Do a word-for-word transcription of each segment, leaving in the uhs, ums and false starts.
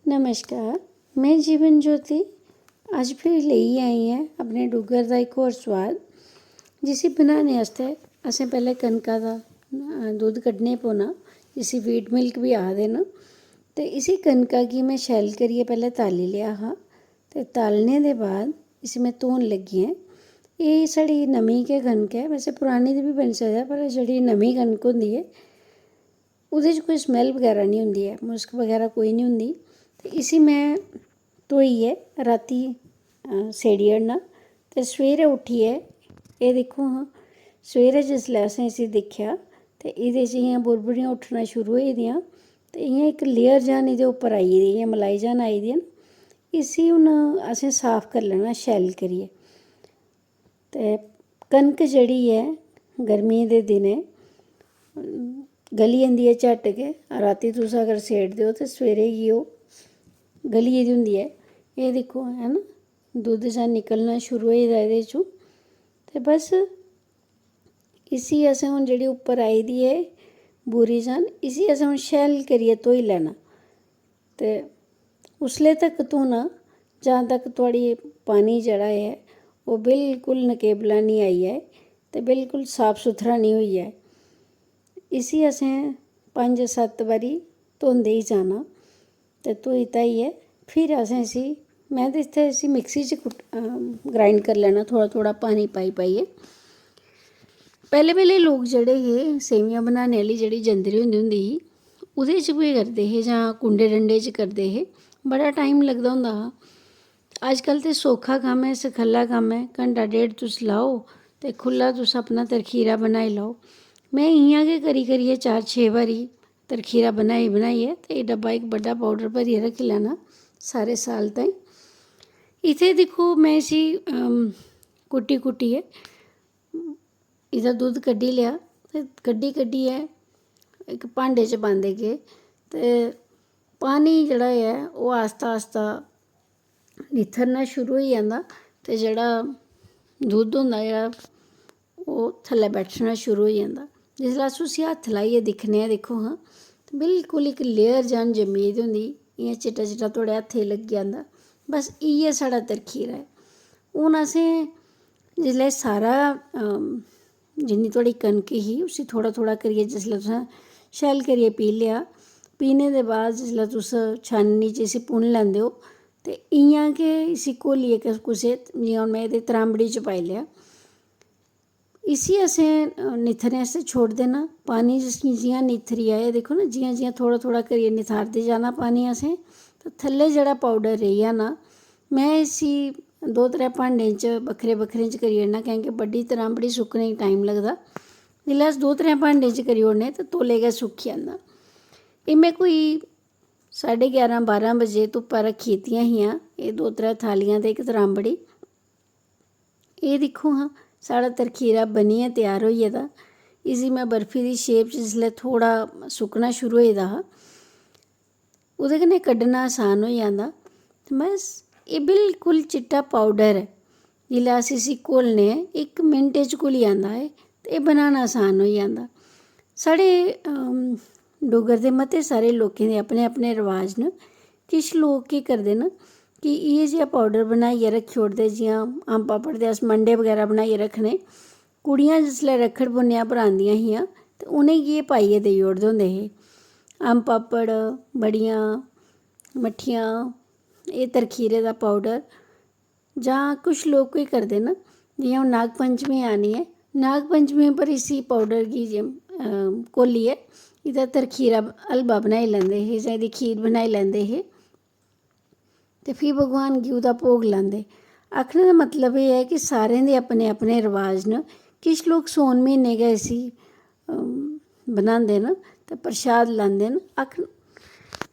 नमस्कार, में जीवन ज्योति। अज्ज फिर लेइयै आई आं अपने डुग्गर दा इक होर सोआद, जिसी बनाने आस्तै असें पैह्लें कनका दा, अ, दुद्ध कड्ढने पौना, जिसी wheat milk बी आखदे न। ते इसी कनका गी में शैल करियै पैह्लें ताल्ली लेआ हा, ते तालने दे बाद इसी में धोन लग्गी आं। एह् साढ़ी नमीं गै कनक ऐ, वैसे परानी दी बी बनी सकदा, पर जेह्ड़ी नमीं कनक होंदी ऐ, ओह्दे च कोई smell बगैरा निं होंदी ऐ, मुश्क बगैरा कोई निं होंदी। ते इसी में धोइयै रातीं, अ, सेड़ी ओड़ना। ते सवेरै उट्ठियै, एह् दिक्खो हां, सवेरै जिसलै असें इसी दिक्खेआ, ते एह्दे च इ'यां बुरबुरियां उट्ठना शुरू होई गेदियां, ते इ'यां इक layer जन एह्दे उप्पर आई गेदी, इ'यां मलाई जन आई दी ऐ ना। इसी हून असें साफ करी लैना शैल करियै। ते कनक जेह्ड़ी ऐ, गर्मियें दे दिनें गली जंदी ऐ झट्ट गै। रातीं तुस अगर सेड़दे ओ ते सवेरे गी ओह् गली गेदी होंदी ऐ। एह् दिक्खो, है ना, दुद्ध जन निकलना शुरू होई गेदा एह्दे चों। ते बस, इसी असें हून, जेह्ड़ी उप्पर आई दी ऐ बुरी जन, इसी असें हून शैल करियै धोई लैना। ते उसले तक धोना जां तक थुआढ़ी पानी जेह्ड़ा ऐ, ओह् बिल्कुल नकेबला निं आई जाए ते बिल्कुल साफ सुथरा निं होई जाए। इसी असें पंज सत्त बारी धोंदे गै जाना। ते धोई धाइयै फिर असें इसी, में ते इत्थै इसी मिक्सी च कुट्ट-, अ, grind करी लैना, थोह्ड़ा थोह्ड़ा पानी पाई पाइयै। पैह्लें पैह्लें लोक जेह्ड़े हे, सेवियां बनाने आह्ली जेह्ड़ी जंदरी होंदी होंदी ही, ओह्दे च केह् करदे हे जां कुंडे डंडे च करदे हे, बड़ा time लगदा होंदा हा। अजकल्ल ते सौक्खा कम्म ऐ, सखल्ला कम्म ऐ, घैंटा डेढ तुस लाओ ते खु'ल्ला तुस अपना तरखीरा बनाई लैओ। में इ'यां गै करी करियै चार छे बारी तरखीरा बनाई बनाइयै ते एह् डब्बा इक बड्डा powder भरियै रक्खी लैना सारे साल ताईं। इत्थै दिक्खो, में इसी, अम, कुट्टी कुट्टियै एह्दा दुद्ध कड्ढी लेआ ते कड्ढी कड्ढियै इक भांडे च पांदे गे ते पानी जेह्ड़ा ऐ, ओह् आस्ता आस्ता निथरना शुरू होई जंदा ते जेह्ड़ा दुद्ध होंदा जेह्ड़ा, ओह् थल्लै बैठना शुरू होई जंदा। जिसलै अस उसी हत्थ लाइयै दिक्खने आं, दिक्खो हां, ते बिल्कुल इक layer जन जम्मी दी होंदी, इ'यां चिट्टा चिट्टा थुआढ़े हत्थै गी लग्गी जंदा। बस इ'यै साढ़ा तरखीरा ऐ। हून असें जिसलै सारा, अम, जिन्नी थुआढ़ी कनक ही, उसी थोह्ड़ा थोह्ड़ा करियै जिसलै तुसें शैल करियै पीह् लेआ, पीह्ने दे बाद जिसलै तुस छाननी च इसी पुनी लैंदे ओ, ते इ'यां गै इसी घोलियै क-, कुसै, जि'यां हून में एह्दे त्रांबड़ी च पाई लेआ। इसी असें, अ, निथरने आस्तै छोड़ी देना। पानी जिस, जि'यां निथरी आए, दिक्खो ना, जि'यां जि'यां थोह्ड़ा थोह्ड़ा करियै निथारदे जाना पानी असें, ते थल्लै जेह्ड़ा powder रेही जाना, में इसी दो त्रै भांडें च बक्खरे बक्खरे च करी ओड़ना, कैंह् कि बड्डी त्रांबड़ी सुक्कने गी time लगदा। जिसलै अस दो त्रै भांडें च करी ओड़ने ते तौले गै सुक्की जंदा। एह् में कोई साड्ढे ग्यारां बारां बजे धुप्पा रक्खी दित्तियां हियां एह् दो त्रै थालियां ते इक त्रांबड़ी। एह् दिक्खो हां, साढ़ा तरखीरा बनियै त्यार होई गेदा। इसी में बर्फी दी shape च जिसलै थोह्ड़ा सुक्कना शुरू होई गेदा हा, ओह्दे कन्नै कड्ढना असान होई जंदा। ते बस, एह् बिल्कुल चिट्टा powder ऐ। जिसलै अस इसी घोलने आं, इक मिंट च घुली जंदा ऐ ते एह् बनाना असान होई जंदा। साढ़े, अम, डुग्गर दे मते सारे लोकें दे अपने अपने रवाज न। किश लोक केह् करदे न कि इ'यै जेहा powder बनाइयै रक्खी ओड़दे, जि'यां अम्ब पापड़ दे अस मंडे बगैरा बनाइयै रक्खने। कुड़ियां जिसलै रक्खड़ पुन्नेआ पर आंदियां हियां ते उ'नेंगी एह् पाइयै देई ओड़दे होंदे हे। अम्ब पापड़, बड़ियां, मट्ठियां, एह् तरखीरे दा powder। जां कुछ लोक केह् करदे न, जि'यां हून नाग पंचमी आनी ऐ, नाग पंचमी पर इसी powder गी जे, अ, घोलियै एह्दा तरखीरा हलवा बनाई लैंदे हे जां एह्दी खीर बनाई लैंदे हे ते फ्ही भगवान गी ओह्दा भोग लांदे। आखने दा मतलब एह् ऐ कि सारें दे अपने अपने रवाज न। किश लोक सौन म्हीने गै इसी, अम, बनांदे न ते प्रसाद लांदे न। आख-,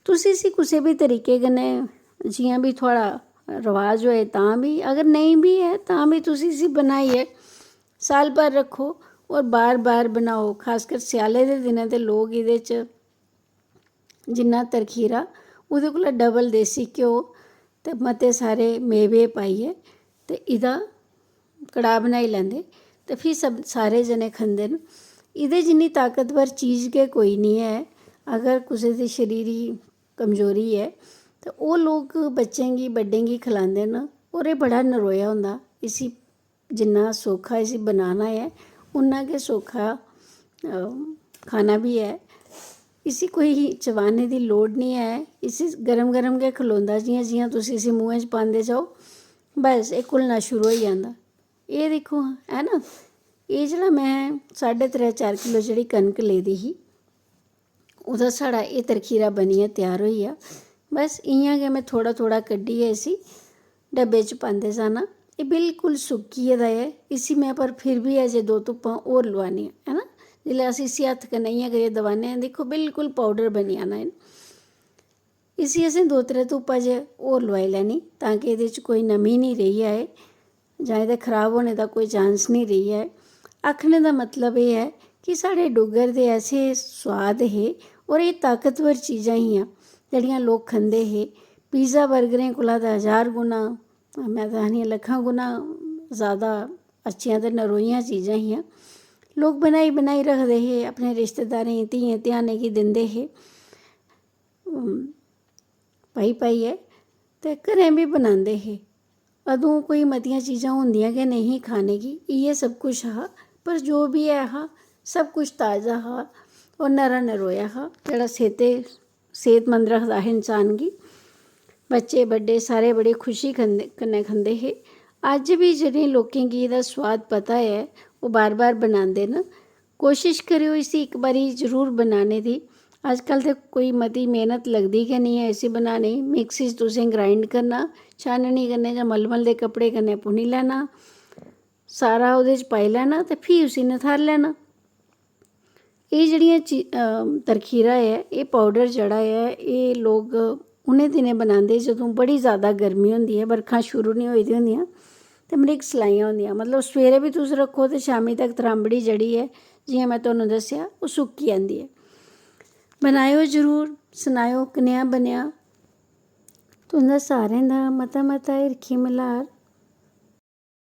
तुस इसी कुसै बी तरीके कन्नै, जि'यां बी थुआढ़ा रवाज होए तां बी, अगर नेईं बी ऐ तां बी तुस इसी बनाइयै साल भर रक्खो होर बार बार बनाओ। खासकर स्याले दे दिनें ते लोक एह्दे च जिन्ना तरखीरा, ओह्दे कोला double देसी घ्यो ते मते सारे मेवे पाइयै ते एह्दा कड़ाह् बनाई लैंदे ते फ्ही सब, सारे जने खंदे न। एह्दे जिन्नी ताकतवर चीज गै कोई निं ऐ। अगर कुसै दे शरीर गी कमजोरी ऐ ते ओह् लोक बच्चें गी, बड्डें गी खलांदे न। होर एह् बड़ा नरोआ होंदा। इसी जिन्ना सौखा इसी बनाना ऐ, उन्ना गै सौखा, अ, खाना बी ऐ। इसी कोई चबाने दी लोड़ निं ऐ। इसी गर्म गर्म गै खलोंदा, जि'यां जि'यां तुस इसी मुंहै च पांदे जाओ, बस एह् घुलना शुरू होई जंदा। एह् दिक्खो हां, है ना, एह् जेह्ड़ा में साड्ढे त्रै चार किलो जेह्ड़ी कनक लेदी ही, ओह्दा साढ़ा एह् तरखीरा बनियै त्यार होई गेआ। बस इ'यां गै में थोह्ड़ा थोह्ड़ा कड्ढियै इसी डब्बे च पांदे जाना। एह् बिल्कुल सुक्की गेदा ऐ। इसी में पर फिर बी अजें दो धुप्पां होर लोआनियां, है ना। जिसलै अस इसी हत्थ कन्नै इ'यां करियै दबाने आं, दिक्खो, बिल्कुल पाउडर बनी जाना ऐ। इसी असें दो त्रै धुप्पां जे होर लोआई लैनी, तां कि एह्दे च कोई नमी निं रेही जाए जां एह्दे खराब होने दा कोई चांस निं रेही जाए। आखने दा मतलब एह् ऐ कि साढ़े डुग्गर दे ऐसे सोआद हे, होर एह् ताकतवर चीजां हियां जेह्ड़ियां लोक खंदे हे। पिज्जा बर्गरें कोला ते हजार गुणा, में ते आखनी आं, लक्खां गुणा जैदा अच्छियां ते नरोइयां चीजां हियां। लोक बनाई बनाई रखदे हे, अपने रिश्तेदारें गी, धियें ध्यानें गी दिंदे हे, पाई पाइयै, ते घरें बी बनांदे हे। अदूं कोई मतियां चीजां होंदियां गै नेईं ही खाने गी, इ'यै सब कुछ हा। पर जो बी ऐ हा, सब कुछ ताजा हा, होर नरा नरोआ हा, जेह्ड़ा सेह्ते, सेह्तमंद रखदा हा इंसान गी। बच्चे बड्डे सारे बड़ी खुशी खंदे, कन्नै खंदे हे। अज्ज बी जि'नें लोकें गी एह्दा सोआद पता ऐ, ओह् बार बार बनांदे न। कोशश करेओ इसी इक बारी जरूर बनाने दी। अजकल्ल ते कोई मती मेह्नत लगदी गै निं ऐ इसी बनाने गी। मिक्सी च तुसें grind करना, छाननी कन्नै जां मलमल दे कपड़े कन्नै पुनी लैना, सारा ओह्दे च पाई लैना ते फ्ही उसी नथारी लैना। एह् जेह्ड़ियां ची-, अ, तरखीरा ऐ, एह् पाउडर जेह्ड़ा ऐ, एह् लोक उ'नें दिनें बनांदे जदूं बड़ी जैदा गर्मी होंदी ऐ, बरखां शुरू निं होई दियां होंदियां ते मृग सलाइयां होंदियां। मतलब, सवेरै बी तुस रक्खो ते शामीं तक त्रांबड़ी जेह्ड़ी ऐ, जि'यां में तुहानूं दस्सेआ, ओह् सुक्की जंदी ऐ। बनाएओ जरूर, सनाएओ कनेहा बनेआ। तुं'दा सारें दा मता मता हिरखी मल्हार।